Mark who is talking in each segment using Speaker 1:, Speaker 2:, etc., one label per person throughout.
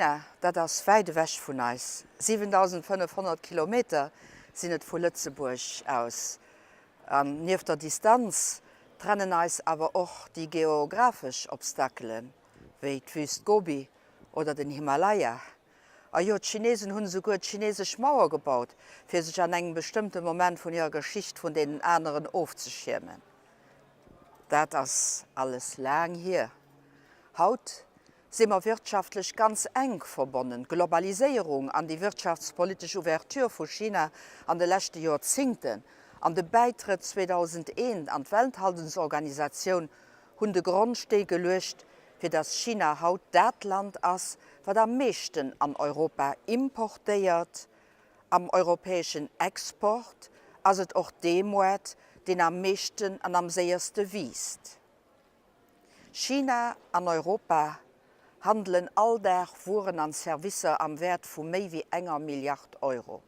Speaker 1: China, dat ass wäit ewech vun eis. 7.500 Kilometer sinn et vu Lëtzebuerg aus. An nieft der Distanz trennen eis awer och déi geographesch Obstakelen, wéi d'Wüst Gobi oder den Himalaya. A jo, d'Chinesen hunn esouguer d'chinesesch Mauer gebaut, fir sech an engem bestëmmte Moment vun hirer Geschicht vun deenen aneren ofzeschiermen. Dat ass alles laang hier. Haut si mer wirtschaftlech ganz enk verbonnen. D'Globaliséierung an déi wirtschaftspolitesch Ouverture vu China an de leschte Joerzingten an de Bäitrëtt 2001 an d'Welthandelsorganisatioun hunn de Grondstee geluecht, fir datt China haut dat Land ass, wat am meeschten an Europa importéiert. Am europäeschen Export ass et och dee Moart, deen am meeschten an am séierste wiisst. China an Europa handelen all Dag Wueren an Servicer am Wäert vu méi wéi enger Milliard Euro.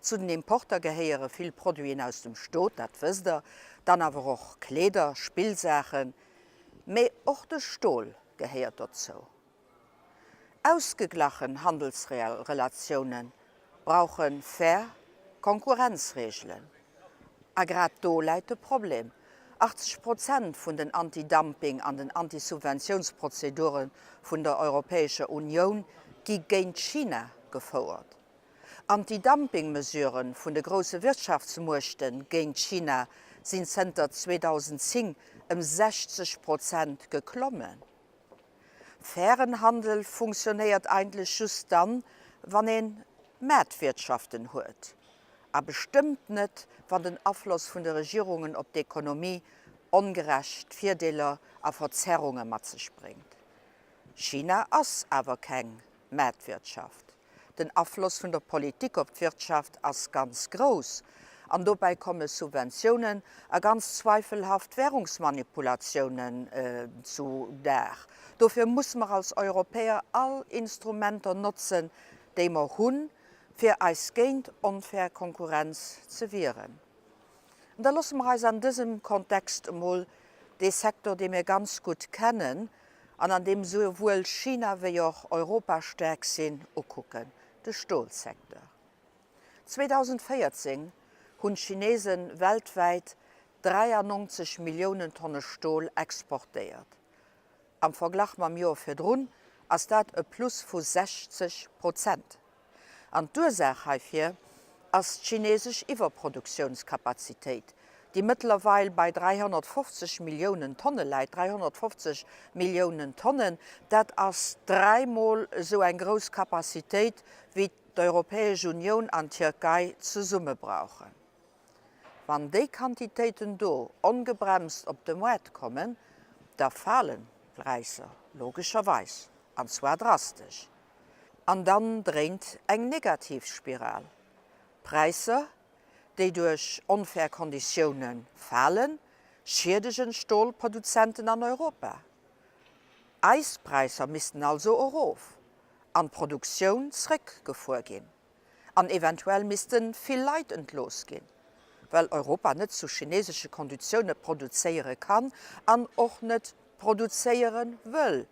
Speaker 1: Zu den Importer gehéiere vill Produiten aus dem Stot, dat wësst Der, dann awer och Kleeder, Spillsaachen, mee och de Stol gehéiert dozou. Ausgeglachen Handelsrelatioune brauche fair Konkurrenzreegelen. A grad do läit de Problem, 80 Prozent vun den Anti-Dumping an den Anti-Subventiounsprozedure vun der Europäescher Unioun gi géint China gefouert. Anti-Dumping-Mesurë vun de grousse Wirtschaftsmuechte géint China sinn zënter 2010 ëm 60 Prozent geklommen. Fairen Handel funktionéiert eigentlech just dann, wann ee Maartwirtschaften huet, a bestëmmt net, wann den Afloss vun de Regierungen op d'Ekonomie ongerecht Virdeeler a Verzerrunge mat sech bréngt. China ass awer keng Maartwirtschaft. Den Afloss vun der Politik op d'Wirtschaft ass ganz grouss, an dobäi komme Subventiounen a ganz zweifelhaft Währungsmanipulatiounen zu Dag. Dofir muss mer als Europäer all Instrumenter notzen, déi mer hunn, fir eis géint onfair Konkurrenz ze wieren. An da loosse mer eis an dësem Kontext emol dee Secteur, dee mir ganz gutt kennen an an deem souwuel China wéi och Europa staark sinn, ukucken, de Stolsecteur. 2014 hunn d'Chinese weltwäit 93 Milliounen Tonne Stol exportéiert. Am Verglach mam Joer virdrun ass dat e Plus vu 60 Prozent. An d'Ursaach heifir ass d'chinesesch Iwwerproduktiounskapazitéit, déi mëttlerweil bei 350 Milliounen Tonne läit. 350 Milliounen Tonnen, dat ass dräimol esou eng grouss Kapazitéit, wéi d'Europäesch Unioun an d'Tierkei zesumme brauchen. Wann déi Quantitéiten do ongebremst op de Moart kommen, da falen d'Präisser logescherweis, an zwar drastesch. An dann dréint eng negativ Spiral. Präisser, déi duerch onfair Konditioune falen, schiedegen d'Stolproduzenten an Europa. Eis Präisser missten also erof an d'Produktioun zréckgefuer ginn. An eventuell misste vill Leit entlooss ginn, well Europa net zu chinesesche Konditioune produzéiere kann an och net produzéiere wëll.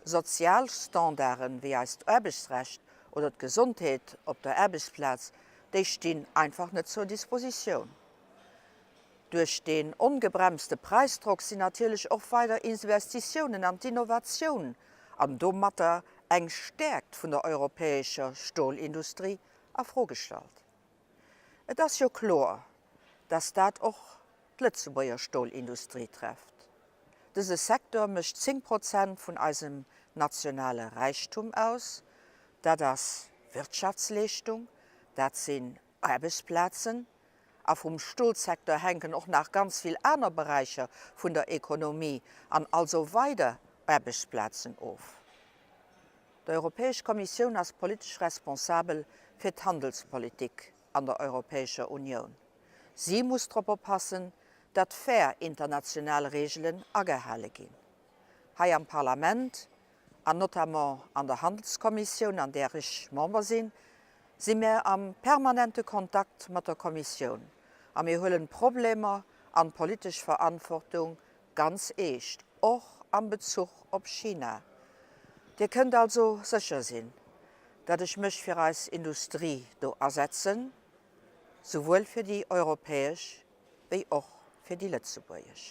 Speaker 1: Sozial Standarden, wéi eist Aarbechtsrecht oder d'Gesondheet op der Aarbechtsplaz, déi stinn einfach net zur Dispositioun. Duerch deen ongebremste Präisdrock sinn natierlech och weider Investitiounen an d'Innovatioun an domatter eng Stäerkt vun der europäescher Stolindustrie a Fro gestallt. Et ass jo kloer, dass dat och d'Lëtzebuerger Stolindustrie trefft. Dëse Secteur mécht 10 Prozent vun eisem nationale Räichtum aus. Dat ass Wirtschaftsleeschtung, dat sinn Aarbechtsplazen. A vum Stolsecteur hänken och nach ganz vill aner Beräicher vun der Ekonomie an also weider Aarbechtsplazen of. D'Europäesch Kommissioun ass politesch responsabel fir d'Handelspolitik an der Europäescher Unioun. Si muss drop oppassen, datt fair international Reegelen agehale ginn. Hei am Parlament, an notamment an der Handelskommissioun, an där ech Member sinn, si mär am permanente Kontakt mat der Kommissioun a mir huelen d'Problemer an d'politesch Verantwortung ganz eescht, och am Bezuch op China. Dir kënnt also sécher sinn, datt ech mech fir eis Industrie do asetzen, souwuel fir déi europäesch wéi och fir déi lëtzebuergesch.